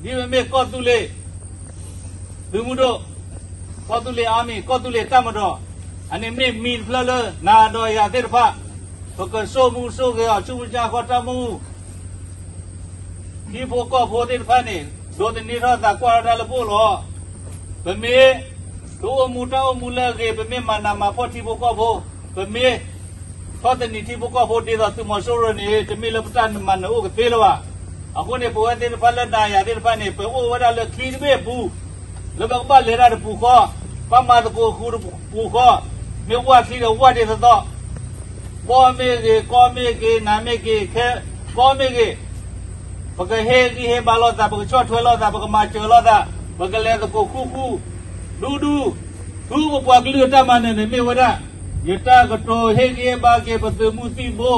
ဒ်ပမ့ၢ်ကီၢ်သူလ့ၤ သုးမုၢ်ဒိၣ်, ကီၢ်သူလ့ၤ army, ကီၢ်သူလ့ၤတၢ်မၤဒီး, အန့ၣ်မ့ၢ်မံၤတဖျၢၣ်လၢနၤဒီးယၤသ့ၣ်တဖၣ်, ပကဆိၣ်မူဆိၣ်ဂဲၤအီၤ ဆူညါဃီတၢ်မူ ထံဖိကီၢ်ဖိသ့ၣ်တဖၣ်န့ၣ် ဒိးသန့ၤထီၣ်သးကွၢ်ထီၣ်တၢ်လၢပအိၣ်လီၤ. ပမ့ၢ်တအိၣ်မူတၢ်အိၣ်မူလၢအဂ့ၤ, ပမ့ၢ်မၤနးမၤဖှီၣ်ထံဖိကီၢ်ဖိ, ပမ့ၢ်ထီၣ်သနံးထံဖိကီၢ်ဖိဒ်သိးသုးမီၤစိရိၤန့ၣ် တမ့ၢ်လၢပတၢ်မၤနၢၤအိၣ်ကသ့လၢၤဘၣ်. အဃိန့ၣ် ပဝဲသ့ၣ်တဖၣ်လၢနၤယၤသ့ၣ်တဖၣ်န့ၣ် ပအိၣ်ဝဲဒၣ်လၢချံတဘ့ၣ်အပူၤ, လၢပကဘၣ်လဲၤတၢ်တပူၤဃီ, ဘၣ်မၤသကိးဃူတပူၤဃီ, မ့ၢ်ဝၢ်ချံဒီးဝၢ်ဒ်သိးသိး ဘီမ့ၢ်ဂ့ၤ, ကီမ့ၢ်ဂ့ၤ, နၤမ့ၢ်ဂ့ၤ, ခဲကီမ့ၢ်ဂ့ၤ, ပကဟ့ၣ်ဂံၢ်ဟ့ၣ်ဘါလိာ်သး, ပကဆီၣ်ထွဲလိာ်သး, ပကမၤစၢၤလိာ်သး, ပကလဲၤသကိးဃူဃူ, ဒူဒူ, ဆူပပှၤကလုာ်အတၢ်မၤနၢၤန့ၣ်မ့ၢ်ဝဲဒၣ် ယတၢ်ကတိၤဟ့ၣ်ဂံၢ်ဟ့ၣ်ဘါက့ၤ ပသုးမုၢ်သံၣ်ဘိ,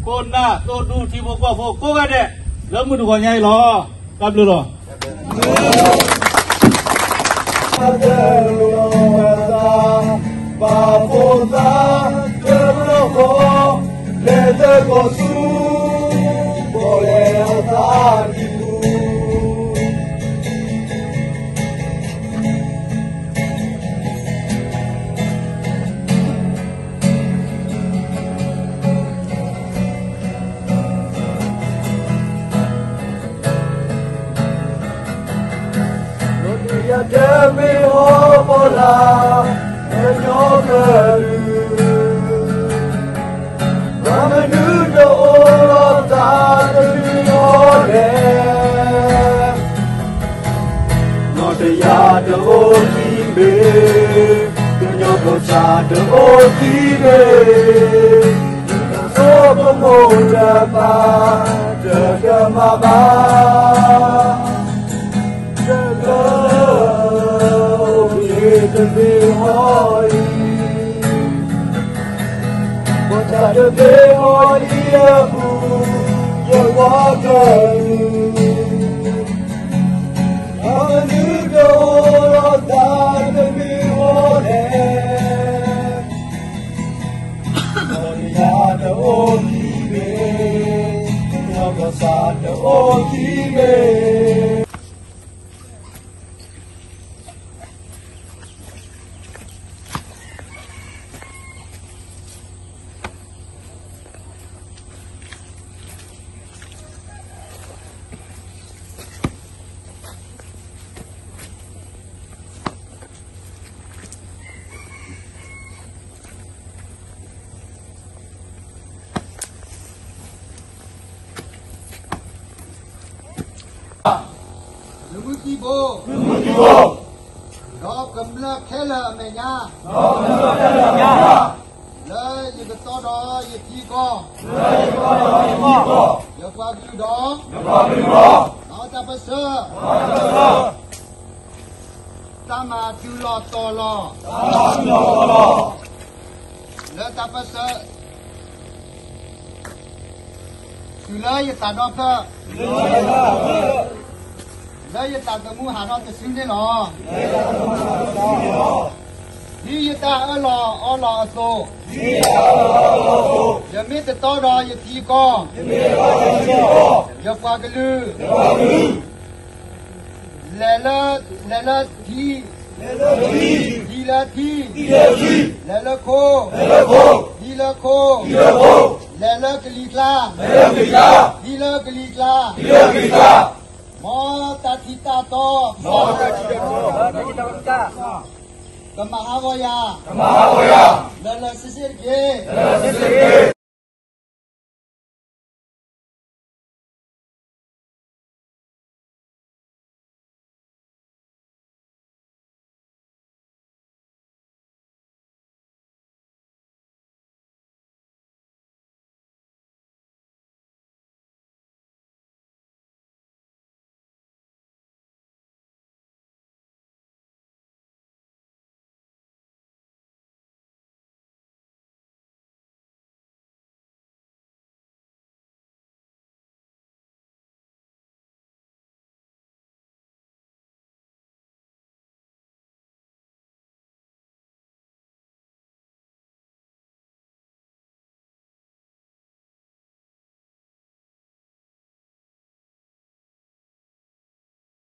ခိၣ်နၢ်သိၣ်ဒူထံဖိကီၢ်ဖိကိးဂၤဒဲး လၢမုၢ်တဂီၤညါအံၤလီၤ. တၢ်ဘျုးလီၤ. ယတဲမ့ၢ်အီၤဖီလာ် ကညီကလုာ် ပှၤမနုၤတအိၣ်ဒီးတၢ်တမံၤအီၤလဲၣ်. နီၢ်တယၢ်တအိၣ်ခံဘ့ၣ်, ကညီဖိစၢ်တအိၣ်ခံဘ့ၣ်, ဆိကမိၣ်တပာ်တကမၣ်ဘၣ်. လၢအိၣ်ဘှံးတဘ့ၣ်အံၤ, ပှၤတဘ့ၣ်အံၤအပူၤ, ယဝီကလုာ်, ပှၤမနုၤတအိၣ်ဒီးတၢ်တမံၤအီၤလဲၣ်. နီၢ်တယၢ်တအိၣ်ခံဘ့ၣ်, ကညီဖိစၢ်တအိၣ်ခံဘ့ၣ်. သုးမုၢ်သံၣ်ဘိ, သုးမုၢ်သံၣ်ဘိ, ဒီးကမျၢၢ်ခဲလၢာ်အမဲာ်ညါ, ဒီးကမျၢၢ်ခဲလၢာ်အမဲာ်ညါ, လၢယကတီဒီးယထံကီၢ်, လၢယကတီဒီးယထံကီၢ်, ယပှၤကလုာ်ဒီး, ယပှၤကလုာ်ဒီး, ဒီးတၢ်ပၢၢ်ဆၢ, ဒီးတၢ်ပၢၢ်ဆၢ, တၢ်မၤတုၤလီၤတီၤလီၤ, တၢ်မၤတုၤလီၤတီၤလီၤ, လၢတၢ်ပၢၢ်ဆၢ တုၤလၢယသးဒီဖျၢၣ်, လၢယသးသမူဟးထီၣ်တစုန့ၣ်လီၤ. ဒ်ယတၢ်အၢၣ်လီၤအီလီၤအသိး, ယမ့ၢ်တတီဒီးယထံကီၢ်, ယပှၤကလုာ်, လဲၤလၢ, လဲၤလၢထံ, ထံလၢထံ, လဲၤလၢခိ, ထံလၢခိ, လဲၤလၢကလံၤကျါ, ထံလၢကလံၤကျါ, မ်တၢ်ထံၣ်တၢ်တီ, ကမၤဟးဂီၤယၤ, လၢာ်လၢာ်ဆ့ဆ့တက့ၢ်.